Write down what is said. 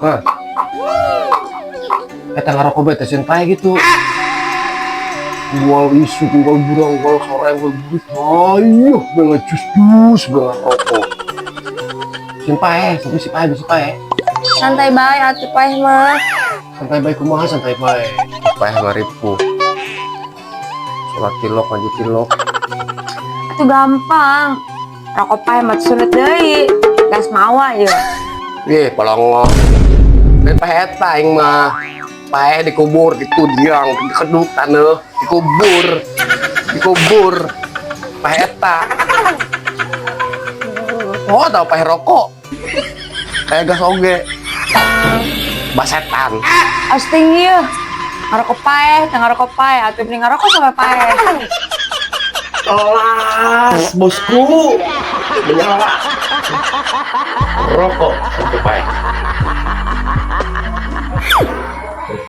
Hah. Eta ngarokok bae teh sieun paeh gitu. Unggal isuk, unggal beurang, unggal sore, unggal burit. Ayo, bae ngajus-jus bae ngarokok. Sieun paeh, sampai si paeh bisa paeh. Santai bae atuh paeh mah. Santai bae kumaha santai bae? Paeh ngaripuh. Salat tilok, ngaji tilok. Atuh gampang. Rokok paeh mah sulit deui. Gas mawa ya. Ih, polongo. Dan paeh eta aing mah. Paeh dikubur gitu diang, dikeduk taneuh, dikubur. Dikubur. Paeh eta. Oh, tau paeh rokok. Kayak gas oge. Basetan. Asting ieu. Ngarokok paeh, teu ngarokok paeh, atuh mending ngarokok sampai paeh. Kelas, bosku. Menyala. Rokok sampai paeh.